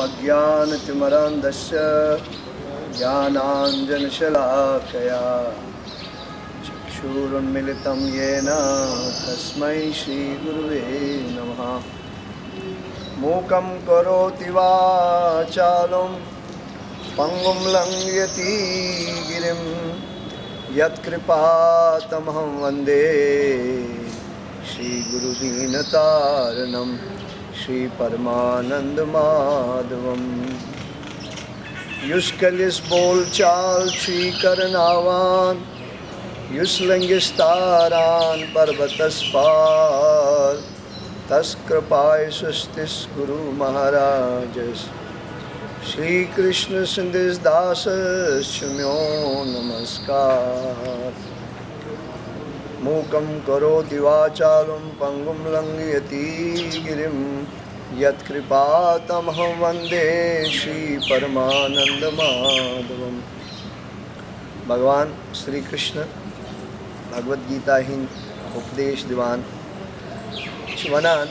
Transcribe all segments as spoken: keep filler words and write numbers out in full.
ज्ञानतिमिरान्धस्य ज्ञानाञ्जनशलाकया चक्षुरुन्मीलितं येन तस्मै श्रीगुरुवे नमः। मूकं करोति वाचालं पङ्गुं लङ्घयति गिरिं यत्कृपातमहं वन्दे श्रीगुरुदीनतारणं श्रीपरमानन्दमाधवम्। یُس کٔلِس بول چال چھُے کرناوان، یُس لٔنگِس تاران پربتس پار، تس کرپایہِ سُستِس گُروٗ مہاراجس۔ شری کرشن سٕنٛدِس داسس چھُ میون نمسکار۔ موٗکم کروتی واچالم پنگم لنگیتی گرم، یت کرپا تمہم وندے شری پرمانند مادھوم۔ بھگوان شری کرشن بھگوت گیتا ہٕنٛدۍ اُپدیش دِوان چھِ وَنان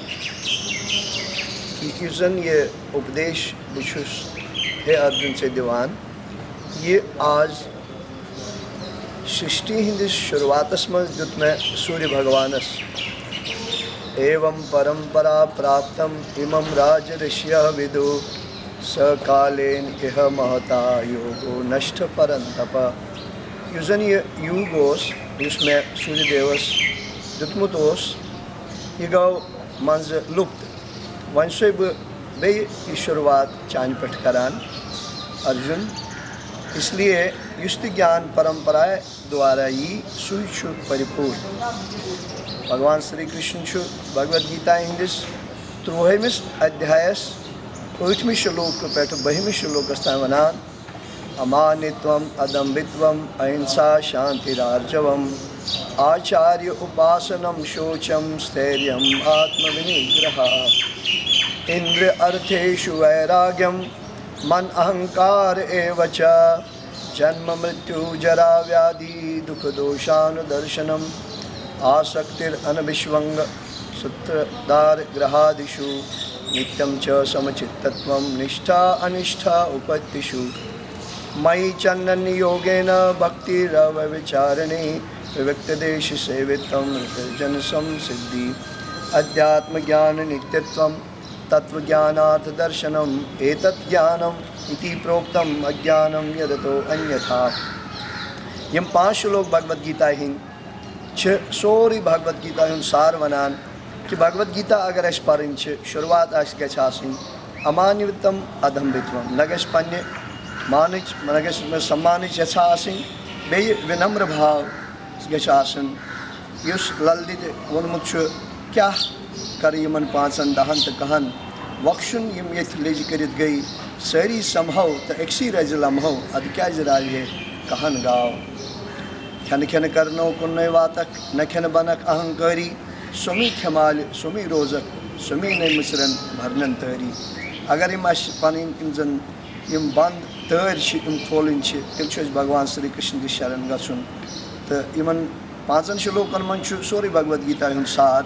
کہِ یُس زَن یہِ اُپدیش بہٕ چھُس، ہے ارجُن، ژےٚ دِوان، یہِ آز سرشٹی ہٕنٛدِس شروٗعاتَس منٛز دیُت مےٚ سوٗریہ بھگوانَس۔ ایوم پرمپرا پراپتم امم راج رشیہ ودو، س کالین اہ مہتا یوگو نشٹھ پرنتپ۔ یُس زَن یہِ یوگ اوس، یُس مےٚ سوٗریہ دیوَس دیُتمُت اوس، یہِ گوٚو منٛزٕ لُپت۔ وۄنۍ چھُسَے بہٕ بیٚیہِ یہِ شروٗعات چانہِ پٮ۪ٹھ کران، ارجُن۔ اس لیے یُس تہِ گیان پرمپرا دوارا یی، سُے چھُ پریپوٗرن۔ بھگوان شری کرشن چھُ بھگوت گیتا ہٕنٛدِس تُرٛوہٲیمِس ادھیایس ٲٹھمہِ شلوکہٕ پٮ۪ٹھ بٔہمِس شلوکس تام وَنان، امانتوم ادمبتوم اہنسا شانتیرارجوم، آچاریہ اپاسنم شوچم ستھیریم آتم ونیگرہ، اندر ارتھیشو ویراگیم من اہنکار ایو چ، جنم مرتیو جرا ویادھی دکھ دوشانودرشنم، آسکتیر انوشونگ ستر دار گرہادیشو، نتیم چ سمچتتوم نشٹھا انشٹھا اپتیشو، مئی چاننیہ یوگین بھکتیر اویچارنی، ووکت دیش سیوتم رتر جن سمسدھی، ادھیاتم گیان نتیتوم تتو گیانارتھ درشنم، ایتت گیانم اتی پروکتم اگیانم یدتو انیتھا۔ یِم پانٛژھ شلوک بھگوت گیتا ہٕنٛدۍ چھِ سورُے بھگوت گیتا ہُنٛد سار وَنان کہِ بھگوت گیتا اگر اَسہِ پَرٕنۍ چھِ، شروٗعات اَسہِ گژھِ آسٕنۍ امانتوم ادمبتوم، نہ گژھِ پننہِ مانٕچ، نہ گژھِ مےٚ سمانٕچ یژھا آسٕنۍ، بیٚیہِ وِنمر بھاو گژھِ آسُن۔ یُس لل دید ووٚنمُت چھُ، کیٛاہ کَرٕ یِمَن پانٛژَن دَہَن تہٕ کَہَن، وۄکھشُن یِم ییٚتہِ لیٚجہِ کٔرِتھ گٔے، سٲری سَمہو تہٕ أکسٕے رَزِ لَمہو، اَدٕ کیٛازِ راوِ ہے کَہَن گاو؟ کھٮ۪نہٕ کھٮ۪نہٕ کَرنو کُنُے واتَکھ، نہ کھٮ۪نہٕ بَنَکھ اَہنکٲری، سوٚمُے کھٮ۪مالہِ، سوٚمُے روزَکھ، سوٚمُے نَے مٕژرَن بھرنَن تٲری۔ اگر یِم اَسہِ پَنٕنۍ یِم زَن یِم بنٛد تٲرۍ چھِ، یِم کھولٕنۍ چھِ، تیٚلہِ چھُ اَسہِ بھگوان شری کرشن کِس شرن گژھُن۔ تہٕ یِمن پانٛژن شلوکن منٛز چھُ سورُے بھگوت گیتا ہُنٛد سار۔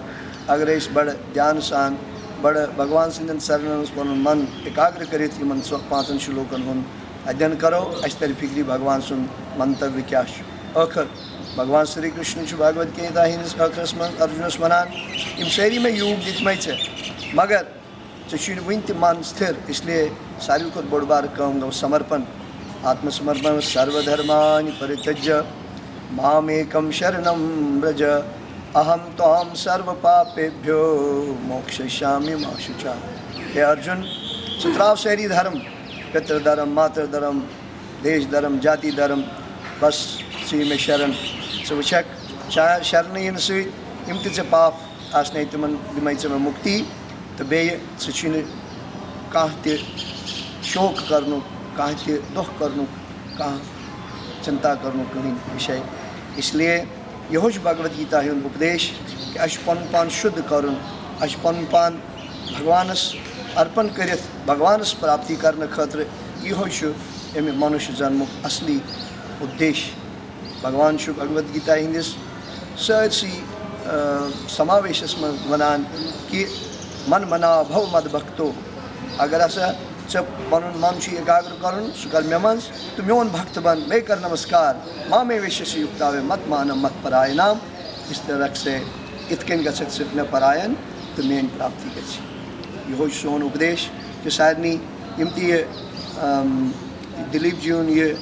اگر أسۍ بڑٕ دھیان سان، بڑٕ بھگوان سٕنٛدٮ۪ن چرنن منٛز پنُن من ایکاگر کٔرِتھ یِمن ژو-، پانٛژن شلوکن ہُنٛد ادھین کرو، اَسہِ ترِ فکرِ بھگوان سُنٛد منتویہ کیٛاہ چھُ۔ ٲخر بھگوان شری کرشن چھُ بھگوت گیتا ہٕنٛدِس ٲخرس منٛز ارجُنس ونان، یِم سٲری مےٚ یوگ دِتمَے ژےٚ، مگر ژےٚ چھُے نہٕ وٕنہِ تہِ من ستھِر، اس لیے ساروی کھۄتہٕ بوٚڑ بارٕ کٲم گٔو سمرپن، آتم سمرپن، سرو دھرمانی پریتجیہ مام ایکم شرنم برج، اہم توام سرو پاپیبھیو موکشیشامی ما شُچا۔ ہے ارجُن، ژٕ ترٛاو سٲری دھرم، پتر دھرم، ماتر دھرم، دیش دھرم، جاتی دھرم، بس ژٕے مےٚ شرن۔ ژٕ وٕچھکھ، چا-، شرنہٕ یِنہٕ سۭتۍ یِم تہِ ژےٚ پاپ آسنے تِمن دِمے ژےٚ مےٚ مُکتی، تہٕ بیٚیہِ ژٕ چھُے نہٕ کانٛہہ تہِ شوق کرنُک، کانٛہہ تہِ دۄکھ کرنُک، کانٛہہ چِنتا کرنُک کٕہٕنۍ وِشے۔ اس لیے یِہوٚے چھُ بھگوت گیتا ہُنٛد اُپدیش کہِ اَسہِ چھُ پنُن پان شُدھ کرُن، اَسہِ چھُ پنُن پان بھگوانس ارپن کٔرِتھ بھگوانس پراپتی کرنہٕ خٲطرٕ۔ یِہوٚے چھُ اَمہِ منُش جنمُک اصلی اُپدیش۔ بھگوان چھُ بھگوت گیتا ہٕنٛدِس سٲرسٕے، آ، سماویشس منٛز ونان کہِ من منا بھو مد بھکتو، اگر ہسا ژٕ پنُن من چھُ ایکاگر کرُن، سُہ کر مےٚ منٛز، تہٕ میون بھکت بن، مے کر نمسکار، ما مے ویشیہ یوکتاوے مت مانم مت پراینام۔ اس طرح سے، یِتھ کٔنۍ گژھکھ ژٕ مےٚ پراین تہٕ میٲنۍ پراپتی گژھِ۔ یِہوے چھُ سون اُپدیش کہِ سارنٕے یِم تہِ یہِ، ام، دلیپ جی یُن یہِ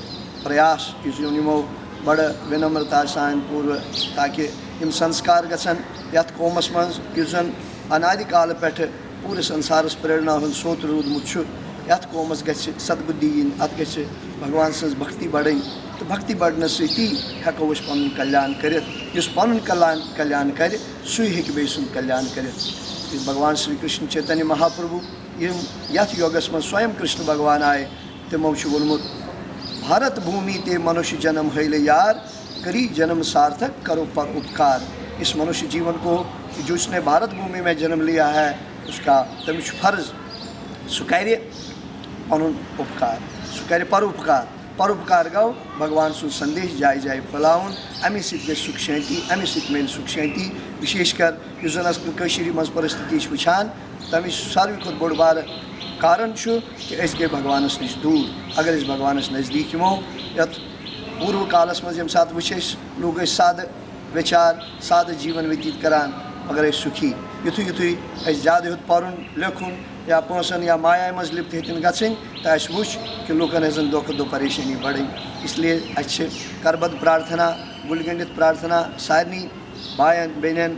پریاس یُس زن یِمو بڑٕ وِنمرتا سان پوٗرٕ، تاکہِ یِم سنسکار گژھن یتھ قومس منٛز یُس زن انادِ کالہٕ پٮ۪ٹھٕ پوٗرٕ سنسارس پریرنا ہُنٛد سوت روٗدمُت چھُ۔ یتھ قومس گژھِ سدبُدھی یِنۍ، اتھ گژھِ بھگوان سٕنٛز بھکتی بڑٕنۍ، تہٕ بھکتی بڑنہٕ سۭتی ہٮ۪کو أسۍ پنُن کلیان کٔرِتھ۔ یُس پنُن کلیان، کلیان کرِ، سُے ہیٚکہِ بیٚیہِ سُنٛد کلیان کٔرِتھ۔ یُس بھگوان شری کرشن چیتنیہ مہاپربھو یِم یتھ یوگس منٛز سویم کرشن بھگوان آیہِ، تِمو چھُ ووٚنمُت، بھارت بھومی تے منُش جنم ہیلے یار، کری جنم سارتھک کرو پر اپکار۔ اس منُش جیون کو، جو اس نے بھارت بھومی میں جنم لیا ہے، اس کا، تٔمِس چھُ فرض، سُہ کرِ پنُن اپکار، سُہ کرِ پروپکار۔ پروپکار گوٚو بھگوان سُنٛد سندیش جایہِ جایہِ پھٔلاوُن، اَمے سۭتۍ گژھِ سُکھ شانتی، اَمے سۭتۍ میلہِ سُکھ شانتی۔ وِشیش کر یُس زن از کٲشِر منٛز پرستھتی چھِ وٕچھان، تَمِچ ساروی کھۄتہٕ بوٚڑ بارٕ کارن چھُ کہِ أسۍ گٔے بھگوانس نِش دوٗر۔ اگر أسۍ بھگوانس نزدیٖک یِمو، یتھ پوٗروٕ کالس منٛز ییٚمہِ ساتہٕ وٕچھ أسۍ، لوٗکھ ٲسۍ سادٕ وچار، سادٕ جیون وتیت کران، مگر أسۍ سُکھی۔ یُتھُے یُتھُے أسۍ زیادٕ ہیوٚت پرُن لیکھُن یا پونٛسن یا مایہ منٛز لپت ہیٚتِن گژھٕنۍ، تہٕ اَسہِ وُچھ کہِ لوٗکن ہٕنٛز دۄہ کھۄتہٕ دۄہ پریشٲنی بڑٕنۍ۔ اس لیے اَسہِ چھِ کربد پرارتھنا، گُلہِ گٔنٛڈِتھ پرارتھنا سارنٕے باین، بیٚنٮ۪ن،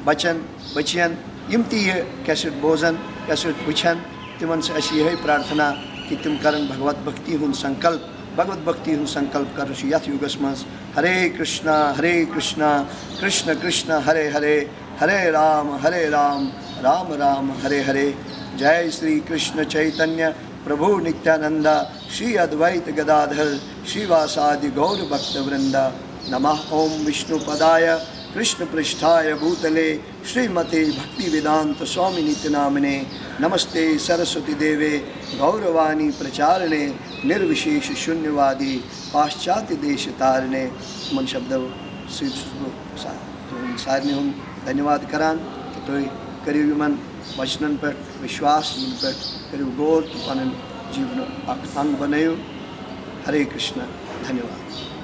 بچن، بچین، یِم تہِ یہِ کیسٹ بوزن، کیسٹ وٕچھن، تِمن چھِ اَسہِ یِہے پرارتھنا کہِ تِم کرن بھگوت بھکتی ہُنٛد سنکلپ۔ بھگوت بھکتی ہُنٛد سنکلپ کرُن چھُ یتھ یُگس منٛز۔ ہرے کرشنا، ہرے کرشنا، کرشنا کرشنا، ہرے ہرے، ہرے رام، ہرے رام، رام رام، ہرے ہرے۔ جے شری کرشن چیتنیہ پربھو نتیانندا، شری ادویت گدادھر، شریواسادی گور بھکت ورندا۔ نمہ اوم وشنو پدایہ کرشن پرشٹھایہ بھوتلے، شریمتے بھکتی ویدانت سوامی نتیہ نامنے۔ نمستے سرسوتی دیوے گورواانی پرچارنے، نروشیش شونیوادی پاشچاتی دیش تارنے۔ یِمن شبدو سۭتۍ چھُس بہٕ سا-، تُہُنٛد سارنٕے ہُنٛد دھنیواد کران کہِ تُہۍ کٔرِو یِمن وچنن پٮ۪ٹھ وشواس، یِمن پٮ۪ٹھ کٔرِو غور تہٕ پنٕنۍ جیونُک اکھ انگ بنٲیِو۔ ہرے کرشنا، دھنیواد۔